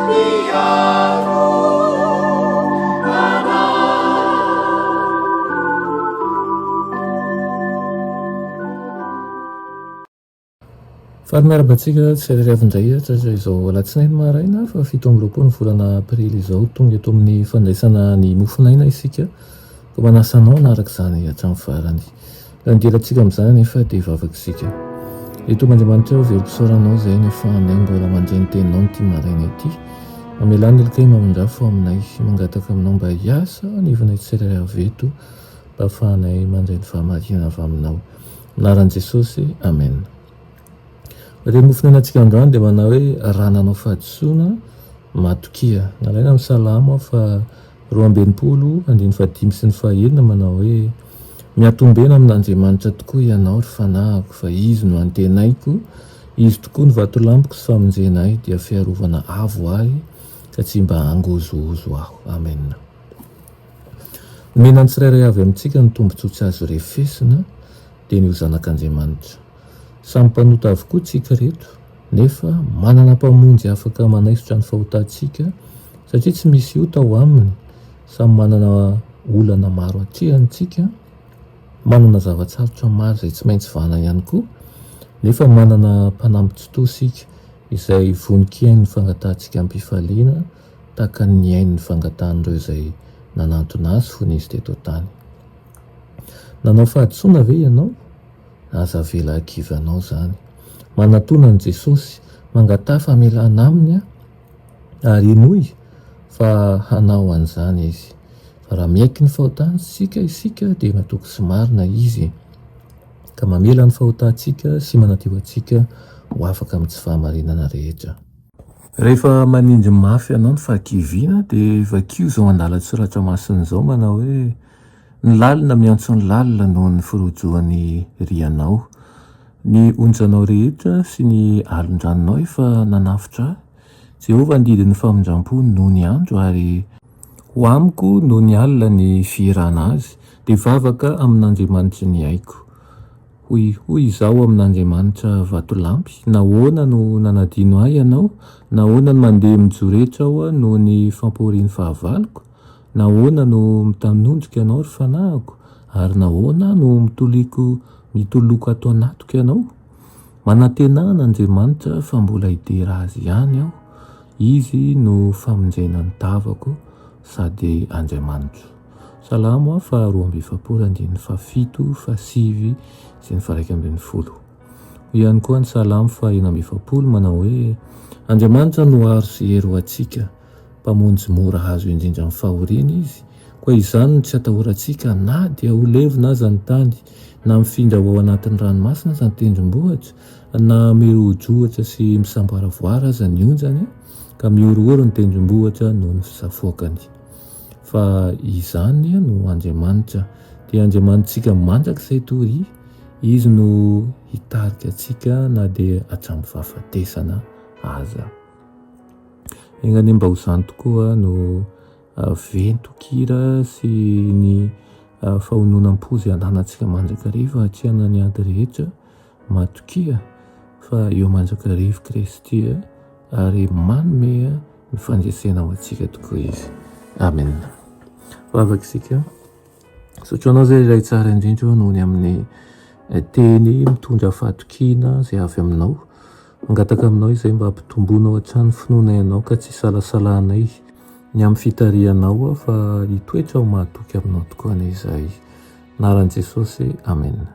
mpiaro anay. Faly miarahaba antsika tsirairay avy indray hatratra izao alatsinainy maraina faha 27 ny volana aprily izao. Tonga eto amin'ny fandraisana ny mofon'aina isika ka manasa anao hanaraka izany hatramin'ny farany. Raha ny dilantsika amin'izany anefa dia hivavaka isika. Ry Tompo Andriamanitra ô, velom-pisaorana Anao izay nafahanay mbola mandre ny Teninao amin'ity maraina ity. Mamelà ny helokay mamindrafo aminay. Mangataka Aminao mba hiasa anivonay tsirairay avy eto mba hahafahanay mandray ny fahamarinana avy Aminao. Anaran'i Jesosy, Amen. Ireo mofon'ainantsika androany dia manao hoe raha nanao fahadisoana, matokia. Nalaina amin'ny Salamo faha 62, andininy fahadimy sy ny fahaenina manao hoe Miatombena amin'Andriamanitra tokoa ianao, ry fanahiko, fa Izy no antenaiko, Izy tokoa no vatolampiko sy famonjena ahy, dia fiarovana avo ahy, ka tsy mba hangozohozo aho. Amena. Nomena ny tsirairay avy amintsika ny tombontsoa tsy azo refesina, dia ny ho zanak'Andriamanitra. Samy mpanota avokoa tsika ireto, nefa manana Mpamonjy afaka manaisotra ny fahotantsika, satria tsy misy ota ao Aminy. Samy manana olana maro atrehany tsika, manana zava-tsarotra maro izay tsy maintsy vahana ihany koa, nefa manana Mpanampy tsitoha isika, izay vonon-kihaino ny fangatahantsika am-pifaliana, tahaka ny nihaino ny fangatahan'ireo izay nanantona azy fony izy teto an-tany. Nanao fahadisoana ve ianao? Aza avela hahakivy anao izany. Manatòna an'i Jesosy, mangataha famelana aminy ary henoy fa hanao an'izany Izy. Fa raha miaiky ny fahotantsika isika dia matoky sy marina Izy ka mamela ny fahotantsika sy manadio antsika ho afaka amin'ny tsy fahamarinana rehetra. Rehefa manindry mafy anao ny fahakiviana dia vakio izao andalan-tsoratra masina izao manao hoe, Ny lalina miantso ny lalina noho ny firojoan'ny rianao. Ny onjanao rehetra sy ny alon-dranonao efa nanafotra ahy. Jehovah handidy ny famindram-pony nony andro ary ho amiko nony alina ny fihirana azy, dia vavaka amin'Andriamanitry ny aiko. Hoy, hoy izaho amin'Andriamanitra vatolampy, Nahoana no nanadino ahy Ianao? Nahoana no mandeha mijoretra aho noho ny fampahorian'ny fahavaloko? Nahoana no mitanondrika Ianao, ry fanahiko? Ary nahoana no mitoliko, mitoloko ato anatiko Ianao? Manantenà an'Andriamanitra fa mbola hidera Azy ihany aho. Izy no famonjena ny tavako sady Andriamanitro. Salamo faha 42 andininy faha-7, faha-9 sy ny faha 11. Hoy ihany koa ny Salamo faha 46 manao hoe, Andriamanitra no aro sy hery ho antsika, Mpamonjy mora azo indrindra amin'ny fahoriana Izy, koa izany no tsy atahorantsika na dia ho levona aza ny tany, na mifindra ho ao anatin'ny ranomasina aza ny tendrombohitra, na mirohodrohotra sy misamboaravoara aza ny onjany, ka mihorohoro ny tendrombohitra noho ny fisafoakany. Fa izany no Andriamanitra, dia Andriamanitsika mandrakizay doria, Izy no hitarika antsika na dia hatramin'ny fahafatesana aza. Enga anie mba ho izany tokoa no venton-kira sy ny fahononam-po izay ananantsika mandrakariva hatrehana ny ady rehetra. Matokia fa eo mandrakariva Kristy ary manome ny fandresena ho antsika tokoa Izy. Amen. Vavaka isika. Misaotra anao izay Ray tsara indrindra noho ny amin'ny teny mitondra fahatokiana izay avy aminao. Mangataka aminao izay mba hampitombonao hatrany ny finoanay anao ka tsy hisalasalanay ny amin'ny fitarihanao fa hitoetra ho mahatoky aminao tokoa anie izahay. Anaran'i Jesosy, Amen.